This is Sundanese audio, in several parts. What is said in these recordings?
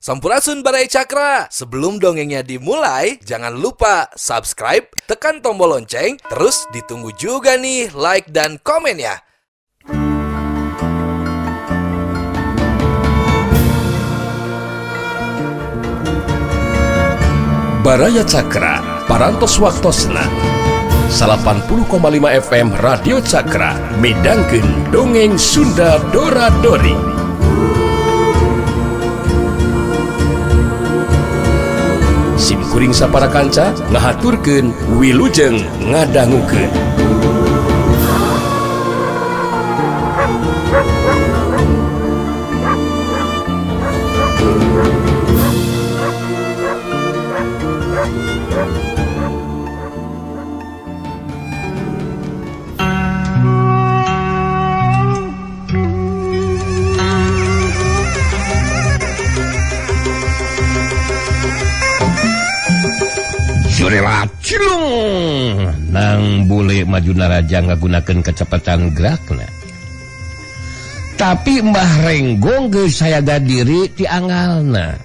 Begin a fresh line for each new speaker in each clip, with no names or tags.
Sampurasun Baraya Cakra. Sebelum dongengnya dimulai, jangan lupa subscribe, tekan tombol lonceng, terus ditunggu juga nih like dan komennya.
Baraya Cakra, Parantos Waktosna 80,5 FM Radio Cakra midangkeun dongeng Sunda Dora Dori. Sim kuring sapara kanca ngahaturkeun wilujeng ngadangukeun.
Cilung nang bule maju naraja ngagunakeun kecepatan gerakna. Tapi Mbah Renggong geus sayaga diri ti angalna.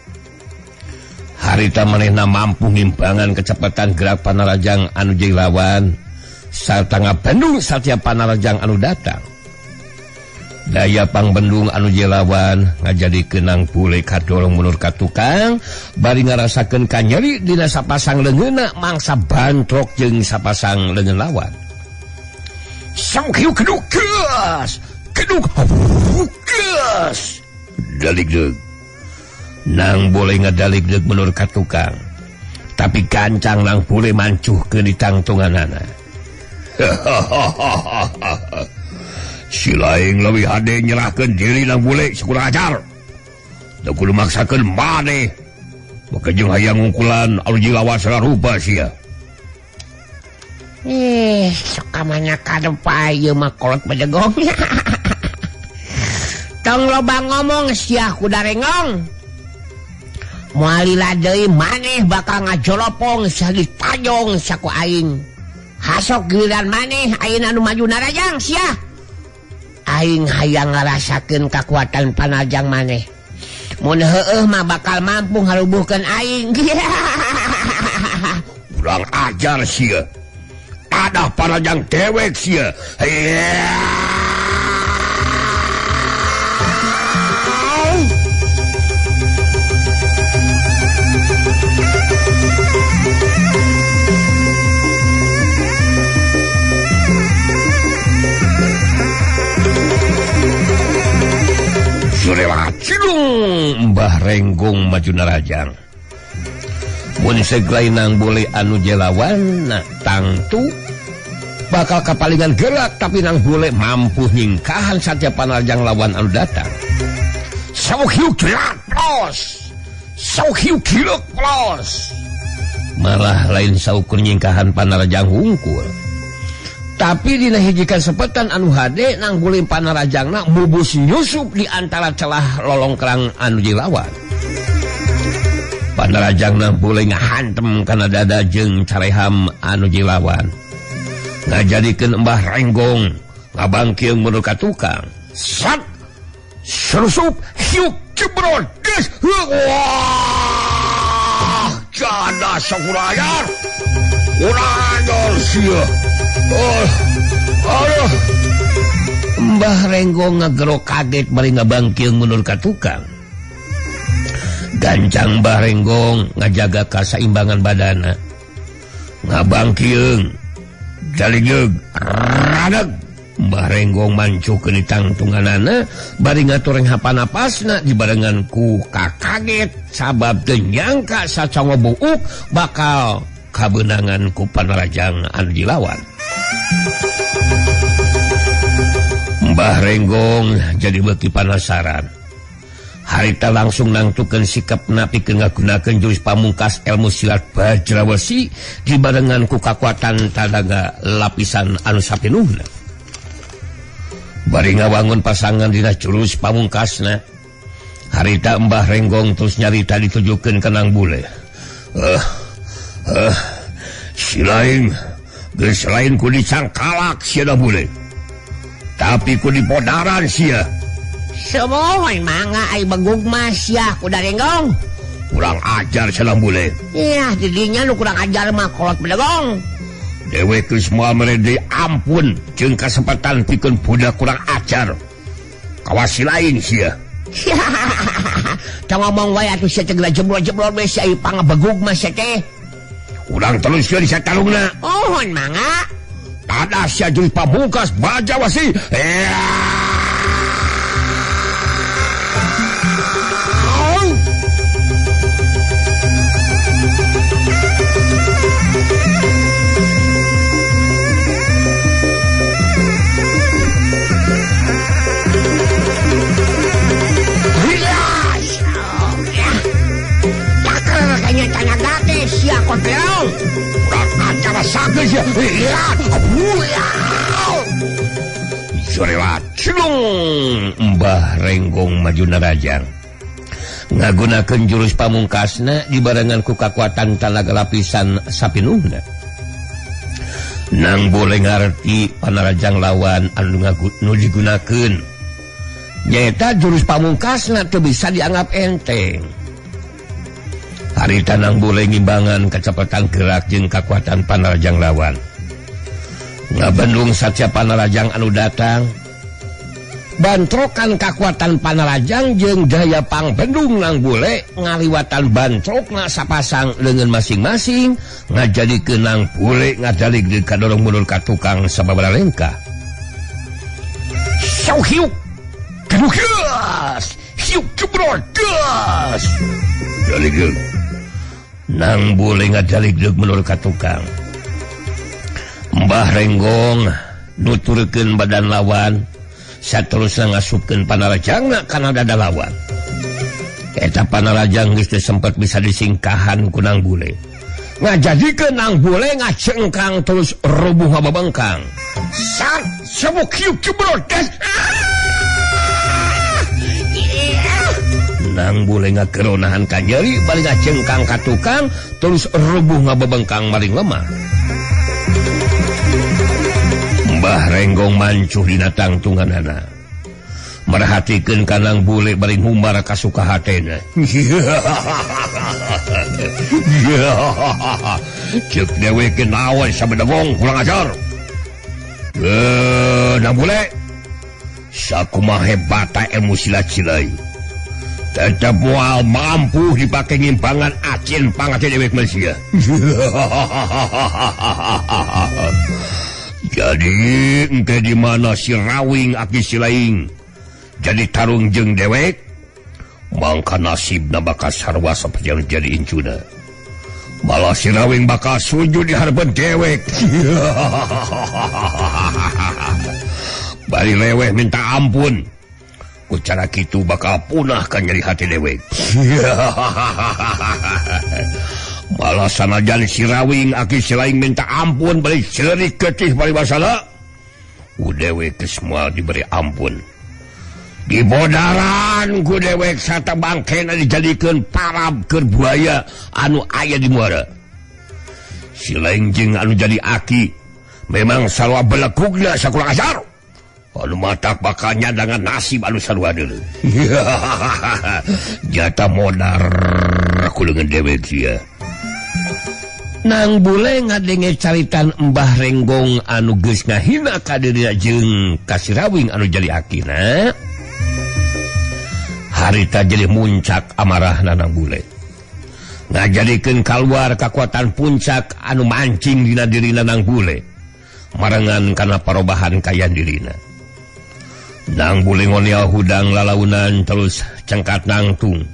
Harita manehna mampu ngimbangan kecepatan gerak panarajang anu jeung lawan sarta ngabendung satiap panarajang anu datang. Daya pangbendung anu jelawan ngajadikeun nang bule kadolong mundur ka tukang bari ngarasakeun kanyeri dina sapasang leungeunna mangsa bantrok jeung sapasang leungeun lawan. Sangkiu keduk geus, keduk geus. Daligdeug. Nang bule ngadaligdeug mundur ka tukang. Tapi gancang nang bule mancuhkeun di tangtunganana. Si lain leuwih hade nyerahkeun diri nang bule sakurang ajar. Da kudu maksakeun maneh. Maka jeung hayang ngungkulan anu jilawan sarupa sia.
Sok kamana kadepa ieu mah kolot bedegong. Tong loba ngomong sia kuda rengong. Moal lila deui maneh bakal ngajolopong sia ditajong saku aing. Hasok giliran maneh ayeuna nu maju narajang sia. Aing hayang ngarasakeun kakuatan panajang maneh. Mun heueuh mah bakal mampu ngarubuhkeun aing.
Urang ajar sia. Ada panajang dewek sia. Cilung Mbah Renggong maju narajang. Mun seglai nang bule anu jelawan tangtu bakal kapalingan gerak, tapi nang bule mampu nyingkahan satiap panarjang lawan anu datang. Sauhiu gerak plos, sauhiu gilek plos. Malah lain saukur nyingkahan panarjang hungkul. Tapi dina hijikan sepetan anu hade nang bule panarajangna bubus nyusup di antara celah lolongkrang anu jilawan. Panarajang nang bule ngahantem kana dada jeung careham anu jilawan. Ngajadikeun Mbah Renggong ngabangkeung mundur ka tukang. Sat serusup hiuk jebrot geus. Wah, jada sakurayar. Urang sia. Oh, aduh. Mbah Renggong ngagero kaget bari ngabangkeung mundur ka tukang. Gancang Mbah Renggong ngajaga kasaimbangan badana. Ngabangkeung jaligeg radeg. Mbah Renggong mancuhkeun di tangtunganana bari ngatureng hapanapasna dibarengan ku kakaget sabab teu nyangka sacongo buuk bakal kabeunangan ku panarajang anu dilawan. Mbah Renggong jadi beuki panasaran. Harita langsung nangtukeun sikapna pikeun ngagunakeun jurus pamungkas ilmu silat Bajrawesi dibarengan ku kakuatan tanaga lapisan anu sapinuhna. Bari ngawangun pasangan dina jurus pamungkasna, harita Mbah Renggong terus nyarita ditujukeun ka nang bule. Si lain geus lain ku dicangkalak sia da bule. Tapi ku dipodaran sia.
Sumuhun mangga ai begug mah sia kuda renggong.
Kurang ajar salam bule.
Iya, didinya nu kurang ajar mah kolot bedegong.
Dewek geus moal mere deui ampun jeung kasempatan pikeun budak kurang ajar. Kawasi lain sia.
Tong ngomong wae atuh sia teh jebol-jebol we sia ieu pangabegug mah sia teh.
Urang teruskeun sia tarungna.
Uhun mangga.
Tadah sia jurus pamungkas baja wasi. Mbah Renggong maju narajang ngagunakeun jurus pamungkasna dibarengan ku kakuatan tanaga lapisan sapinuhna. Nang boleh ngarti panarajang lawan anu nu digunakeun nyaeta jurus pamungkasna teu bisa dianggap enteng. Harita nang boleh ngimbangan kecepatan gerak jeung kakuatan panarajang lawan. Ngabendung satya panarajang anu datang bantrokan kakuatan panarajang jeung daya pangbendung nang bule ngaliwatan bantrokna sapasang leungeun masing-masing ngajadikeun nang bule ngadalig deui kadorong mundur ka tukang sababaraha lengkah. Sau hiuk kedugas hiuk jebrol gas jaligkeun nang bule ngadalig deui mundur ka tukang. Mbah Renggong nuturkeun badan lawan saterusna ngasupkeun panarajangna kana dada lawan. Eta panarajang geus teu sempet bisa disingkahan ku nang bule. Ngajadikeun nang bule ngacengkang terus rubuh ngababengkang. Sat sebuk hiuk jebrol gas. Nang bule ngakeronahan ka nyeri bari ngacengkang ka tukang terus rubuh ngababengkang maring lemah. Mbah Renggong mancuh dina tangtunganana. Merhatikeun ka nang bule bari ngumbar kasuka hatena. Ceuk dewek naon sabedegong kurang ajar. Nang bule sakumaha hebata ilmu silat silai. Tetep moal mampu dipake ngimbangan acin pangacin dewek manusia. Jadi engke di mana si Rawing aki silaing jadi tarung jeung dewek mangka nasibna bakal sarua saperti anu jadi incuna. Malah si Rawing bakal sujud di hareupeun dewek. Bari leweh minta ampun. Ku cara kitu bakal punah kan nyeri hati dewek. Malah sanajan si Rawing aki silaing minta ampun bari ceurik getih bari basana. Ku dewek geus moal diberi ampun. Dibodaran ku dewek sarta bangkena dijadikeun parab keur buaya anu aya di muara. Silaing jeung anu jadi aki memang sarua belekugna sakurang ajar. Anu matak bakal nyadangan nasib anu sarua deuleu. Jata modar ku leungeun dewek sia. Nang bule ngadenge caritan Mbah Renggong anu geus ngahina ka dirina jeung ka si Rawing anu jadi akina. Harita jadi muncak amarahna nang bule. Ngajadikeun kaluar kakuatan puncak anu mancing dina dirina nang bule. Marengan kana parobahan kayan dirina. Nang bule ngonial hudang lalaunan terus cengkat nangtung.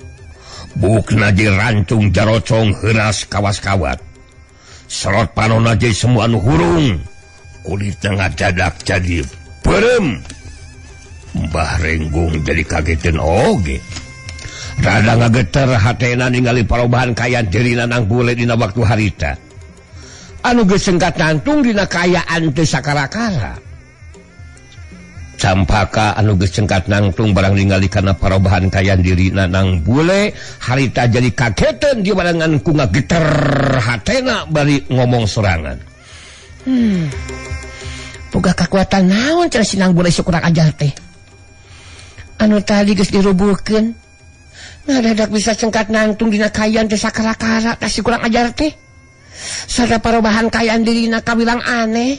Bukna di rancung jarocong heuras kawas-kawat. Sorot panona je semua anu hurung. Kulitna ngadadak jadi berem. Mbah Renggong jadi kagetin oge. Rada ngageter hatena ningali parobahan kayan dirina nang bule dina waktu harita. Anu geus sengkat nantung dina kaayaan teu sakara-kara. Campaka anu geus cengkat nangtung barang ningali kana parobahan kayan dirina nang bule harita jadi kagetan di barengan ku ngageter hatena bari ngomong sorangan.
Boga kakuatan naon cenah si nang bule sok kurang ajar teh. Anu tadi geus dirubuhkeun. Ngadadak bisa cengkat nangtung dina kayan teh sakara-kara tah si kurang ajar teh. Sarta parobahan kayan dirina kawilang aneh.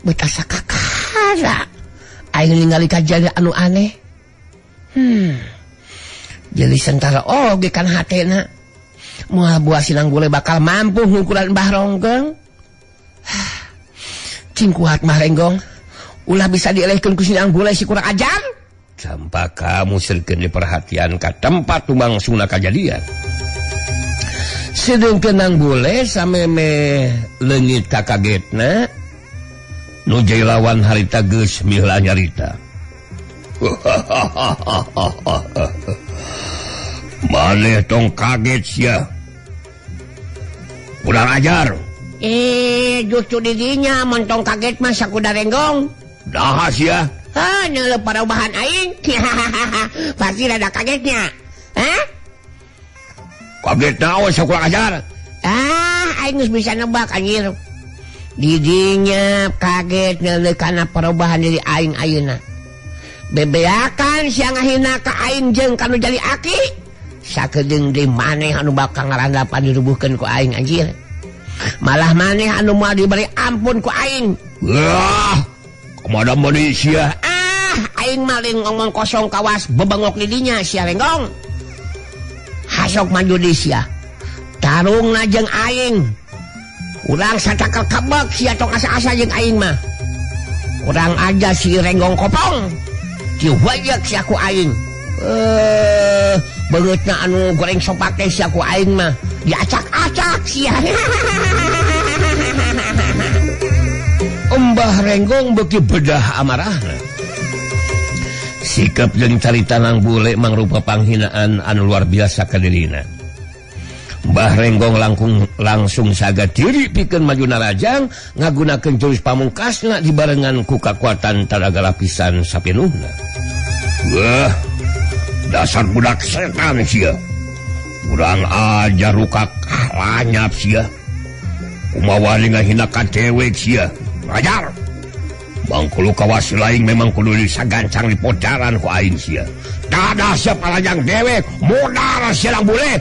Betasa kakara aing ningali kajadian anu aneh. Jadi sentara oge kan hatena. Moal buah sinang bule bakal mampu ngukuran Mbah Renggong. Cing kuat Mbah Renggong. Ulah bisa dielehkeun ku sinang bule si kurang ajar.
Campaka musirkeun diperhatian ka tempat tumangsungna kajadian. Sedengkeun nang bule sameme leungit kakagetna nu jadi lawan harita geus miheula nyarita. Maneh tong kaget sia. Kurang ajar.
Justru didinya mun tong kaget mah sakuda Renggong.
Daha sia.
Ah, nyelep parobahan aing. Pasti rada kagetnya. Hah?
Kaget naon sakurang ajar?
Ah, aing geus bisa nebak anjir. Didinya kaget nyelep kana perubahan diri aing ayeuna. Bebeakan sia ngahina ka aing jeung kanu jadi aki. Sakedeung deui maneh anu bakal ngarandapan dirubuhkeun ku aing anjir. Malah maneh anu moal diberi ampun ku aing.
Wah, kumaha manusia?
Ah, aing maling ngomong kosong kawas bebengok di dinya sia Renggong. Hasok maju di sia. Tarungna jeung aing. Urang sacakel kebek sia tong asa-asa jeung aing mah. Urang aja si Renggong kopong. Diwajek sia ku aing. Beungeutna anu goreng sopak teh sia ku aing mah. Diacak-acak sia.
Mbah Renggong beuki bedah amarahna. Sikap jeung carita nang bule mangrupa panghinaan anu luar biasa ka dirina. Mbah Renggong langsung saga diri pikeun maju narajang ngagunakeun jurus pamungkasna dibarengan ku kakuatan tanaga lapisan sapinuhna. Wah, dasar budak setan sia. Kurang ajar rukak lanyap sia. Kumaha wani ngahina ka dewek sia. Ajar. Bangkulu kawas lain memang kudu disagancang di podaran ku aing sia. Dadah sia palajang dewek, modar sia lang bule.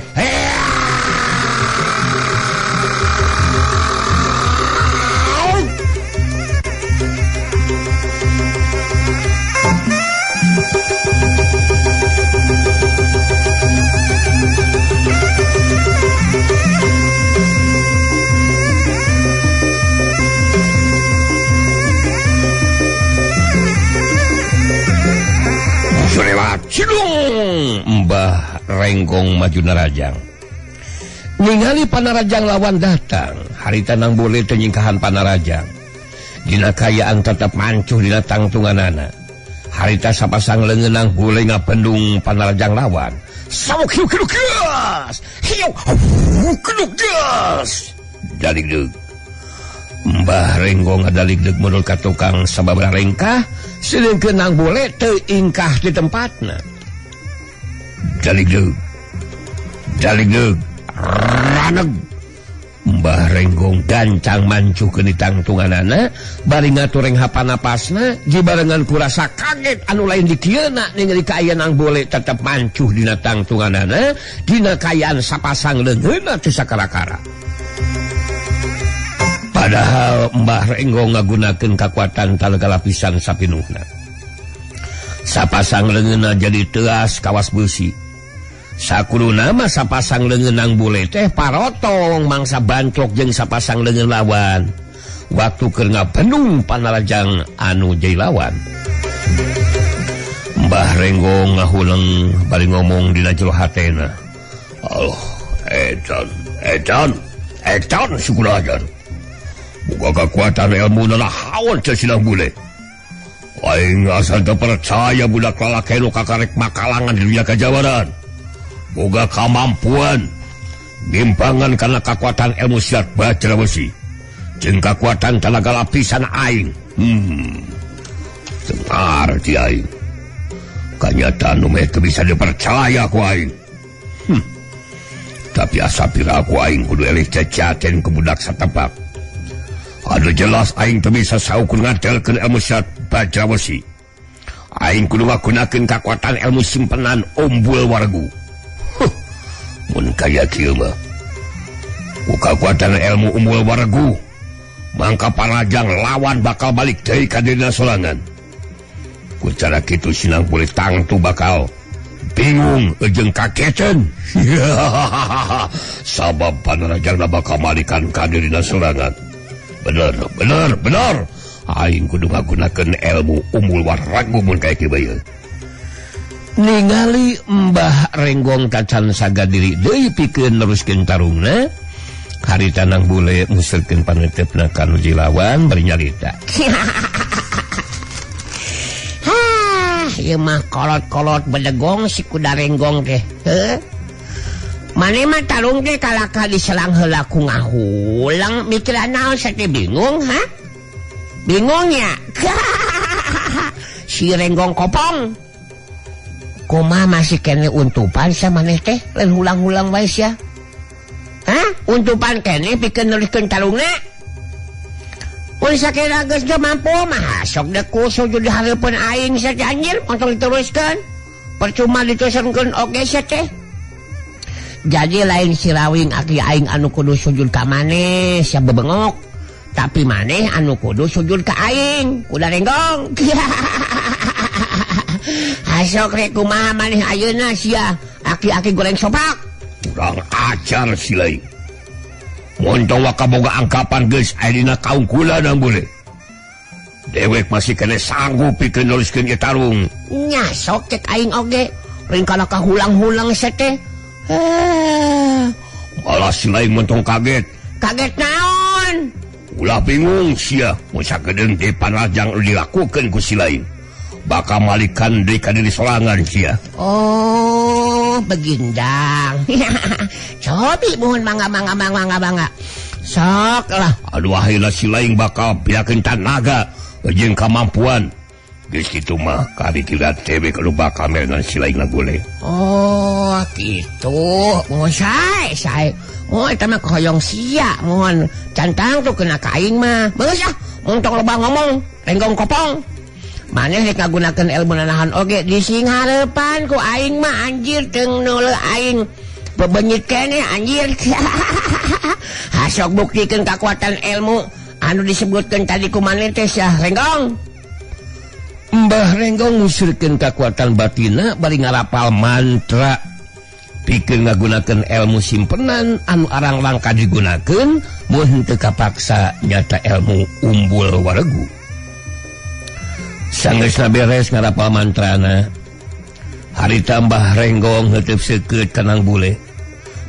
Cilung Mbah Renggong maju narajang. Ningali panarajang lawan datang, harita nang bule teu nyingkahan panarajang. Dina kayaan tetep mancuh dina tangtunganana. Harita sapasang leungeun nang bule ngapendung panarajang lawan. Sawuk hiu kilu gas. Hiu kilu gas. Daligdeug. Mbah Renggong ngadaligdeug mundur ka tukang sababaraha rengkah, sedengkeun nang bule teu ingkah di tempatna. Daligdeug. Daligdeug. Raneg. Mbah Renggong gancang mancuhkeun di tangtunganana, bari ngatureng hapanapasna, dibarengan ku rasa kaget anu lain dikieuna ningali kaayaan nang bule tetep mancuh dina tangtunganana, dina kaayaan sapasang leungeunna teu sakara-kara. Padahal Mbah Renggong ngagunakeun kakuatan talaga lapisan sapinuhna. Sapasang leungeunna jadi teuas kawas beusi. Sakuruna mah sapasang leungeun nang bule teh parotong mangsa banclok jeung sapasang leungeun lawan. Waktu keur ngabendung panarajang anu jadi lawan. Mbah Renggong ngahuleng bari ngomong dina jero hatena. Allah, edan, edan, edan sukurajan. Buka kekuatan ilmu nanahaon teh sinang bule. Aing asal teu percaya budak lalaki nu kakarek makalangan di dunia kajawaran. Boga kamampuan nimpangan karena kekuatan ilmu silat bajra besi jeung kekuatan tenaga lapisan aing. Teu ngarti aing. Kanyataan nu meh teu bisa dipercaya ku aing. Tapi asa pira ku aing kudu elih cacaten ku budak satepak. Aduh jelas aing teu bisa saukur ngadelkeun ilmu silat bajra besi. Aing kudu ngagunakeun kakuatan ilmu simpenan Umbul Wargu. Huh, mun kaya kieu mah. Ku kakuatan ilmu Umbul Wargu, mangka Panarajang lawan bakal balik deui ka dirina sorangan. Ku cara kitu Sinang Bule tangtu bakal bingung jeung kagetan. Sabab Panarajangna bakal malikan ka dirina sorangan. Bener, bener, bener. Aing kudu ngagunakeun ilmu Umbul Wargu mun kaya kieu bae. Ningali Mbah Renggong tacan saga diri deui pikeun neruskeun tarungna, harita Nang Bule nguseurkeun paneuteup-na ka nu jilawan bari nyarita.
Hah, ieu mah kolot-kolot bedegong si kuda renggong teh. Heuh. Mane mah tarung teh kalakah diselang heula ku ngahulang mikiran naon sae bingung, ha? Bingungnya. Si Renggong kopong. Kumaha masih kene untupan sia maneh teh, lain hulang-hulang wae sia. Hah? Untupan kene pikeun neruskeun tarungna. Mun sakira geus teu mampu mah sok deuk sujud di hareupeun aing sia teh anjir, montong diteruskeun. Percuma diteruskeun oge sia teh. Jadi lain si Rawing aki aing anu kudu sujud ka maneh sia bebengok. Tapi maneh anu kudu sujud ka aing, kuda renggong. Hasok rek kumaha maneh ayeuna sia, aki-aki goreng sopak.
Kurang ajar si lain. Montong wakaboga angkapan geus aya dina kaungkulan Nang Bule. Dewek masih kene sanggup pikeun neruskeun ieu tarung.
Nya sok cek aing oge, ring kana kahulang-hulang sia teh.
Malah si lain montong kaget.
Kaget naon?
Ulah bingung sia, mun sakedeung teh Panarajang dilakukeun ku si lain. Bakal malikan deui ka diri sorangan sia.
Oh, begindang. Cobi muhun mangga mangga mangga mangga mangga. Sok lah.
Aduh akhirna si lain bakal piakeun tanaga jeung kamampuan. Geus kitu mah kari-kira dewek anu bakal merengan si lain boleh.
Oh, kitu. Muhun sae sae. Oh, eta mah hoyong sia, mohon cantang tuh kena ka aing mah. Beus ah, mun tong loba ngomong, renggong kopong. Maneh rek ngagunakeun ilmu nanahan oge dising hareupan ku aing mah anjir teung neuleuh aing. Bebenyit keneh anjir. Hasok buktikeun kakuatan ilmu anu disebutkeun tadi ku maneh teh sia renggong.
Mbah Renggong ngusurkeun kakuatan batina bari ngarapal mantra. Pikeun ngagunakeun ilmu simpenan anu arang langka digunakeun mun teu kapaksa nyata ilmu Umbul Wargu. Sanggeusna beres ngarapal mantrana, harita Mbah Renggong heuteuf seukeut ka Nang Bule.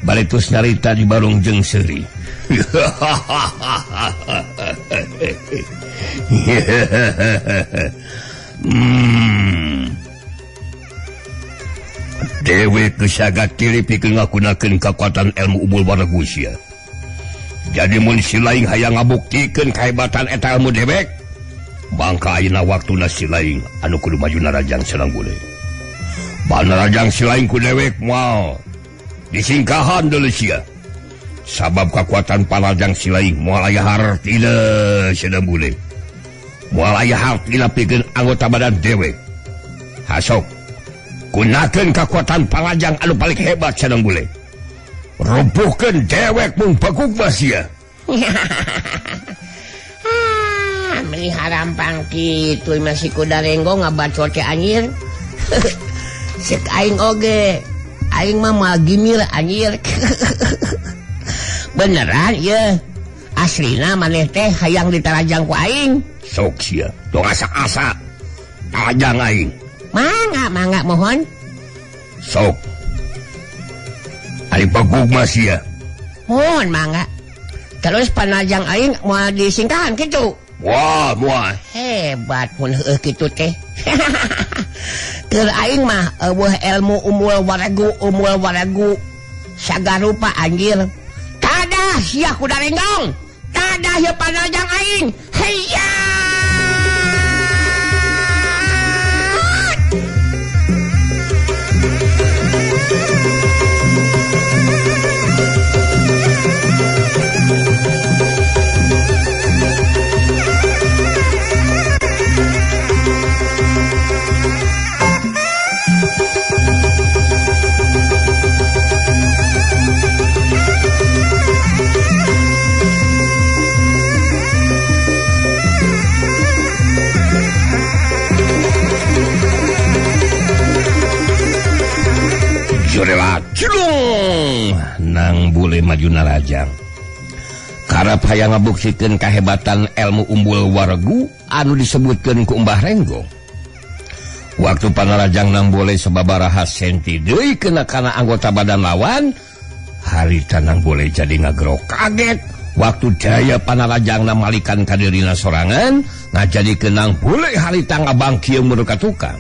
Bari tos nyarita di barung jeung seuri. Dewek geus tiri pikeun ngagunakeun kakuatan ilmu Umbul Wargu sia. Jadi mun si lain hayang ngabuktikeun kahebatan eta ilmu dewek, bangka ayeuna waktuna si lain anu kudu maju narajang Sinang Bule. Panarajang si lain ku dewek moal disingkahan deuleu sia. Sabab kakuatan panarajang si lain moal aya hartina Sinang Bule. Moal aya hartina pikeun anggota badan dewek. Hasok gunakeun kakuatan Panarajang anu paling hebat Sinang Bule. Rubuhkeun dewek mung bagug mah sia.
Ah, meni harampang kitu masih kuda renggong ngabacot teh anjir. Sek aing oge. Aing mah moal gimir anjir. Beneran ye. Aslina maneh teh hayang ditarajang ku aing.
Sok sia, tong asa-asa. Tarajang aing.
Mangga, mangga mohon.
Sok. Ari bagug mah sia.
Mohon mangga. Terus panajang aing moal disingkahan kitu.
Wah, moal.
Hebat mun heueuh kitu teh. Keur aing mah eueuh ilmu Umbul Wargu, Umbul Wargu. Sagarupa anjir. Tadah sia kuda renggong. Tadah ieu panajang aing. Hayya.
Cilung nang bule maju narajang. Karep hayang ngabuktikeun kahebatan ilmu umbul waregu anu disebutkeun ku Mbah Renggong. Waktu panarajang nang bule sababaraha senti deui kena kana anggota badan lawan, harita nang bule jadi ngagero kaget. Waktu daya panarajangna malikan ka dirina sorangan, ngajadikeun nang bule harita ngabangkieung mun ka tukang.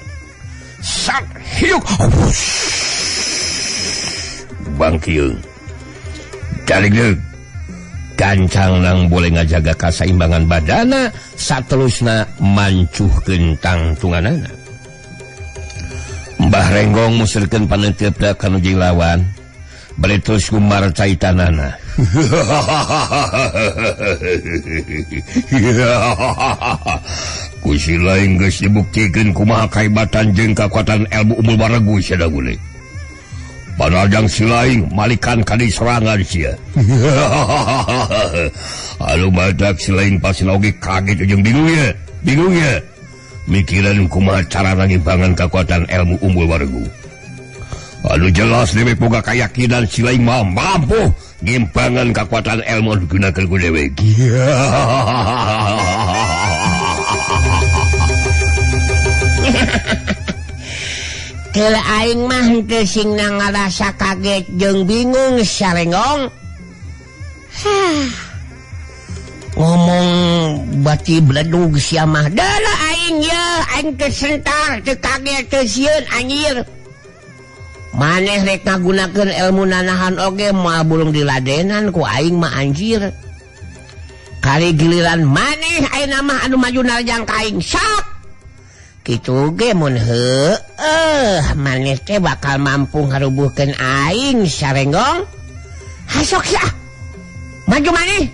Sat hiuk bangkieung. Daligdeug gancang nang bule ngajaga kasaimbangan badana, saterusna mancuhkeun tangtunganana. Mbah Renggong musirkeun paneuteup ka nu jeung lawan, bari terus gumar caitanana. Ku si lain geus dibuktikeun kumaha kahebatan jeung kakuatan ilmu umbul waregu sia bule. Panarajang si lain malikan ka diserangan sia. Anu badak si lain pasti oge kaget jeung bingung ya, bingung ya. Mikiran kumaha cara ngimbangan kakuatan ilmu umbul waregu. Anu jelas dewek boga kayakinan si lain mah mampu ngimbangan kakuatan ilmu anu digunakeun ku dewek.
Kel aing mah henteu sing ngarasa kaget jeung bingung sarenggong. Hah. Ngomong bati bledug sia mah. Deuleu aing ye, aing teu sentar, teu kaget, teu sieun anjir. Maneh rek ngagunakeun ilmu nanahan oge moal bulung diladenan ku aing mah anjir. Kali giliran maneh ayeuna mah anu maju narjang ka aing sok. Kitu ge mun heueuh maneh teh bakal mampu ngarubuhkeun aing sarenggong. Hasok sia. Maju maneh.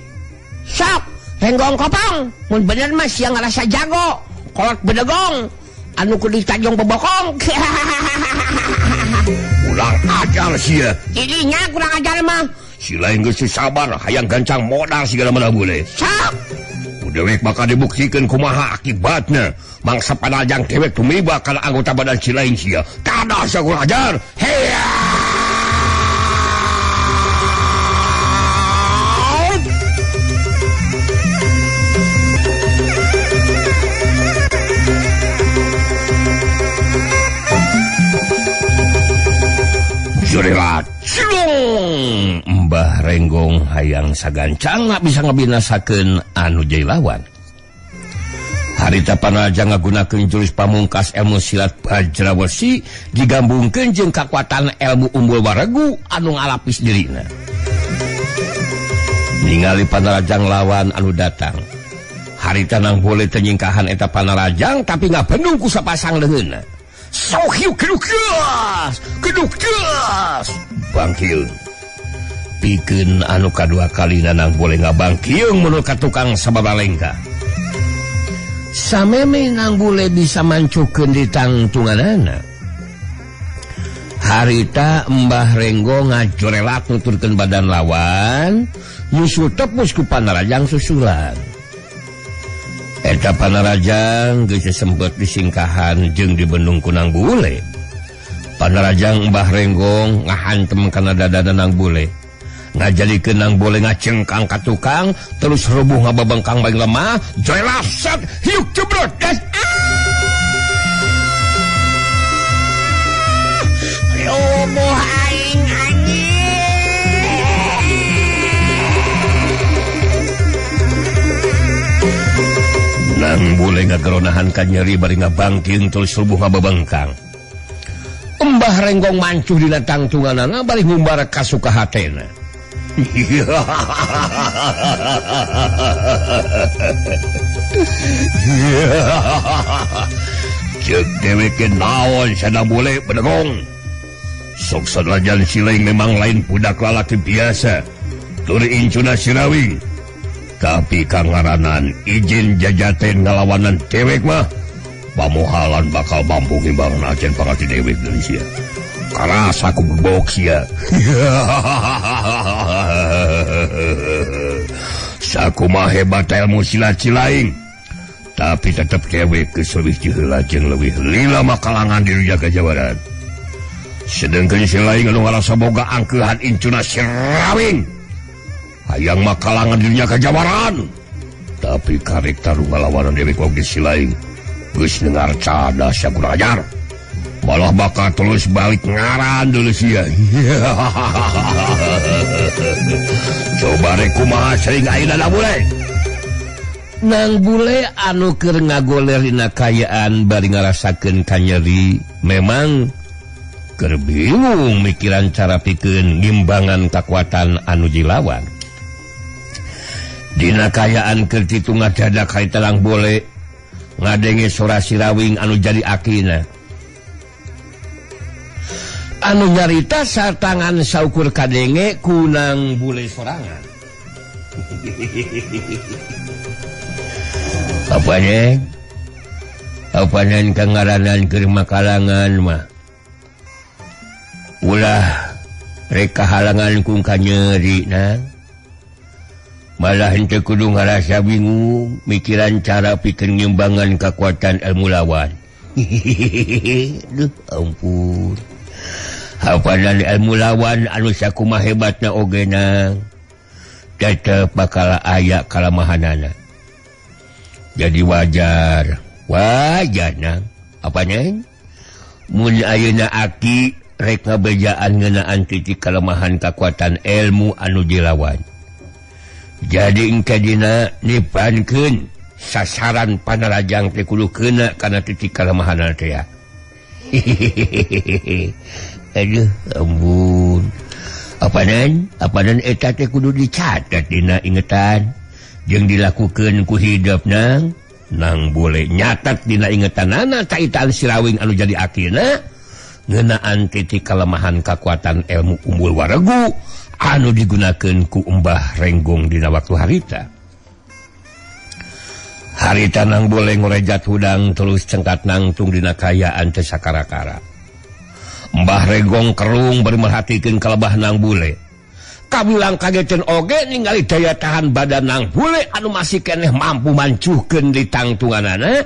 Sok renggong kopong. Mun bener mah sia ngarasa jago, kolot bedegong, anu kudu ditajong bebokong.
Kurang ajar sia.
Jadinya kurang ajar mah.
Si lain geus sabar hayang gancang modal segala mana boleh.
Sok.
Dewek bakal dibuktikeun kumaha akibatna. Mangsa panajang dewek tumiba kana anggota badan si lain sia. Kada sia kurang ajar. Heya. Jurelat cilung Mbah Renggong hayang sagancang bisa ngebinasakeun anu jadi lawan. Harita panarajang ngagunakeun jurus pamungkas ilmu silat Bajrawesi digambungkeun jeung kakuatan ilmu umbul waregu anu ngalapis dirina. Ningali panarajang lawan anu datang. Harita nang boleh teu nyingkahan eta panarajang tapi ngabendung ku sapasang leungeunna. Sok hiu keduk gas bangkil. Pikeun anu kadua kalina nang boleh ngabangkiung menurut ka tukang sababalengka. Sameme nang boleh bisa mancukeun di tangtunganana. Harita Mbah Renggo ngajorelat nuturkeun badan lawan, nyusul tepus ku panarajang susulan. Eta panarajang geus sempet disingkahan jeung dibendung ku nang bule. Panarajang Mbah Renggong ngahantem kana dadana nang bule. Ngajadikeun nang bule ngacengkang ka tukang, terus rubuh ngababengkang bae lemah, joelasat hiuk jebrot das.
Rubuh aing anjir.
Nang bule ngageronahan ka nyeri bari ngabangking terus rubuh ngababengkang. Mbah Renggong mancuh dina tangtunganana bari ngumbar kasuka hatena. Ceuk dewek naon sada bule bedegong. Sok sanajan si lain memang lain budak lalaki biasa. Turi incuna sirawing. Tapi kangaranan izin jajaten ngalawanan dewek mah pamohalan bakal mampu ngimbang ajen pangati dewek dari sia. Karasa aku bebok sia. Sakumaha hebat ilmu silat si lain, tapi tetep dewek geus leuwih jiheula jeung leuwih lila makalangan di jaga Jawa Barat. Sedengkeun si lain anu ngarasa boga angkeuhan incuna si Rawing. Hayang makalangan dirinya kajawaran. Tapi karek tarung ngalawanan dewek oge si lain. Geus dengar cada sia kurang ajar. Malah bakal terus balik ngaran dulu sia. Coba rek kumaha sering ayeuna bule. Nang bule anu keur ngagoler dina kayaan bari ngarasakeun kanyeri memang keur bingung mikiran cara pikeun ngimbangan kakuatan anu jilawan. Dina kayaan keur kitu ngadadak harita Lang Bule ngadenge sora si Rawing anu jadi akina. Anu nyarita satangan saukur kadenge ku Nang Bule sorangan. Apanya? Apanan kangaranan keur makalangan mah. Ulah rek kahalangan ku kanyeri nang. Malah henteu kudu ngarasa bingung mikiran cara pikeun ngimbangan kakuatan ilmu lawan. Duh ampun. Hafalan ilmu lawan anu sakumaha hebatna oge nang tetep bakal aya kalemahanana. Jadi wajar, wajar nang. Apanya? Mun ayeuna aki rek ngabejaan ngeunaan titik kalemahan kakuatan ilmu anu dilawan. Jadi engke dina nipankeun sasaran panarajang teh kudu keuna kana titik kalemahanana teh ya. Aduh ampun. Apanan? Apanan eta teh kudu dicatat dina ingetan jeung dilakukeun ku hidup nang. Nang boleh nyatat dina ingetanana caitan si Rawing anu jadi akina ngeunaan titik kalemahan kakuatan ilmu umbul waregu anu digunakeun ku Mbah Renggong dina waktu harita. Harita Nang Bule ngorejat hudang terus cengkat nangtung dina kayaan teu sakara-kara. Mbah Renggong kerung bari merhatikeun kalebah Nang Bule. Kabilang kageteun oge ningali daya tahan badan Nang Bule anu masih keneh mampu mancuhkeun di tangtunganana.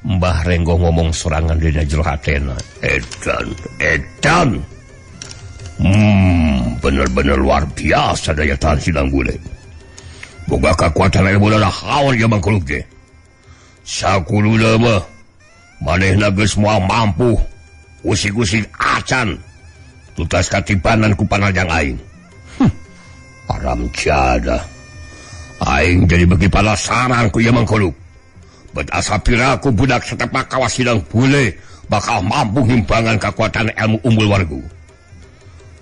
Mbah Renggong ngomong sorangan dina jero hatena. Edan, edan. Bener-bener luar biasa daya tahan si Nang Bule. Boga kakuatan ilmu haon ya mangkuluk ge. Sakuluna mah manehna geus moal mampu usik-usik acan tutas katipanan ku panajang aing. Aram jada. Aing jadi beki penasaran ku ieu mangkuluk. Bet asa piraku budak satepak kawas si Nang Bule bakal mampu ngimbangan kakuatan ilmu umbul wargu.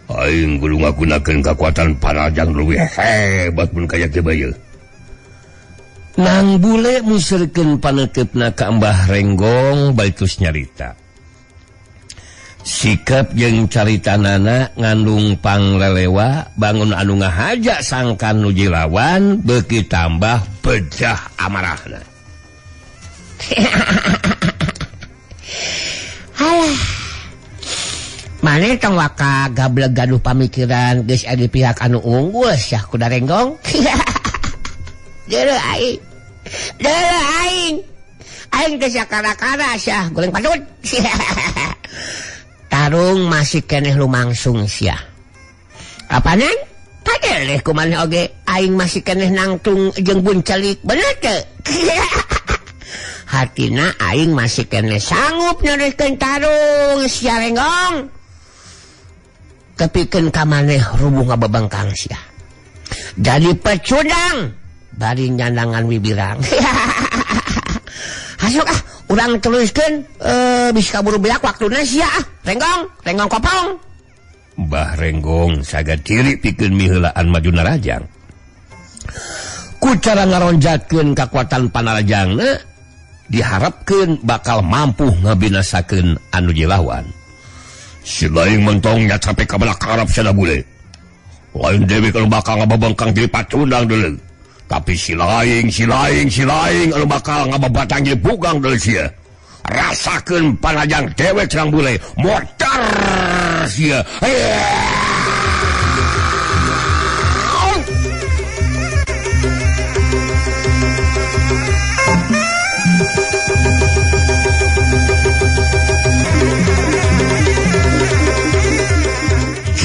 Aing kudu ngagunakeun kakuatan panajang leuwih hebat mun kaya kieu bae. Nang Bule muserkeun paneuteup ka Mbah Renggong baitus nyarita. Sikap jeung caritanana ngandung panglelewa bangun anu ngahaja sangkan nu jilawan beuki tambah bejah amarahna.
Alah. Maneh tong waka gableg gaduh pamikiran geus aya di pihak anu unggul sia kuda Renggong. Deuleu aing. Deuleu aing. Aing teh sakara-kara sia goreng patut. Tarung masih keneh lumangsung sia. Apanan? Padeleh ku maneh oge aing masih keneh nangtung jeung buncelik bener teu? Hatina aing masih keneh sanggup neruskeun tarung sia Renggong. Tepikeun ka maneh rubuh ngabebengkang sia. Jadi pecundang bari nyandangan wibirang. Hasuk ah, urang teruskeun bisa kaburu beak waktuna sia ah. Renggong, Renggong kopong.
Mbah Renggong saga ciri pikeun miheulaan maju narajang. Ku cara ngaronjatkeun kakuatan panarajangna diharapkeun bakal mampu ngabinasakeun anu jilawan. Si lain mentongnya sampai ka karap sada bule. Lain dewe kalau bakal ngababengkang jadi pacundang dulu. Tapi si lain anu bakal ngababatang jadi bugang dulu sia. Rasakeun panajang dewek serang bule. Motor sia.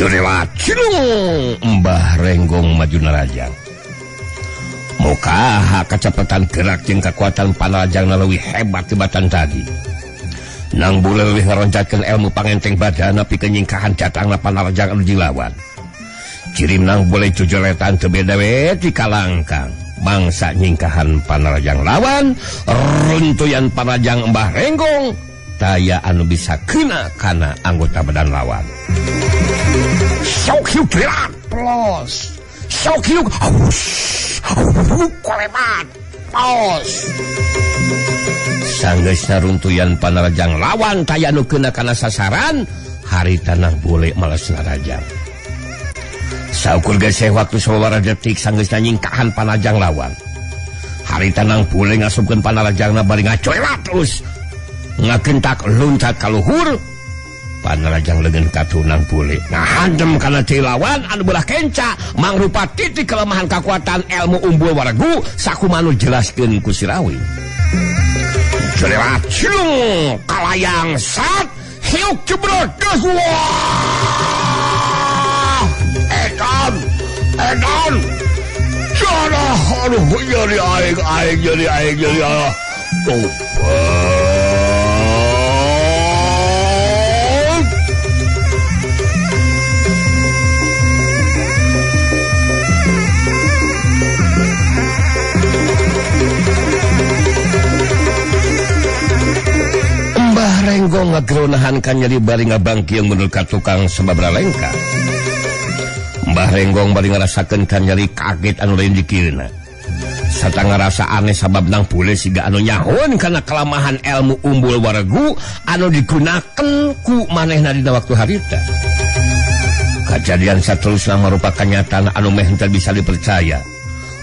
Jurelat cilung Mbah Renggong maju narajang. Muka kecepatan gerak jeung kekuatan panarajang leuwih hebat tibatan tadi. Nang bule leuwih ngaroncatkeun ilmu pangenteng badana pikeun nyingkahan datangna panarajang anu dilawan. Kirim nang boleh jujuretan teu beda we di kalangkang. Mangsa nyingkahan panarajang lawan, runtuyan panarajang Mbah Renggong taya anu bisa kena kana anggota badan lawan. Sok hiup berat plus. Sok hiup kolemat pos. Sanggeusna runtuyan panarajang lawan taya anu kena kana sasaran, harita nang boleh males narajang. Saukur geseh waktu sababaraha detik sanggeusna nyingkahan panarajang lawan. Harita nang boleh ngasupkeun panarajangna bari ngacoelat terus. Ngagentak luncat ka luhur. Panarajang leungeun katunang boleh ngahandem kana cai lawan anu belah kenca mangrupa titik kelemahan kekuatan ilmu umbul waregu sakumanu jelaskeun ku Sirawi. Colelat cilung kalayang sat hiuk jebrot geus wah edan edan jarah aduh jadi aing aing jadi aing jadi aing Mbah Renggong ngageronahan kanyeri bari ngabangkiung menurut ka tukang sababaraha lengkah. Mbah Renggong bari ngarasakeun kanyeri kaget anu lain dikirna. Sarta ngarasa aneh sabab nang bule siga anu nyahun kana kelemahan ilmu umbul waregu anu digunakeun ku manehna dina waktu harita. Kajadian saterusna marupakan kenyataan anu meh henteu bisa dipercaya.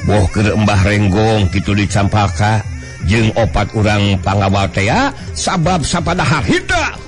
Boh keur Mbah Renggong kitu dicampaka jeung opat urang pangawal tea sabab sapada harita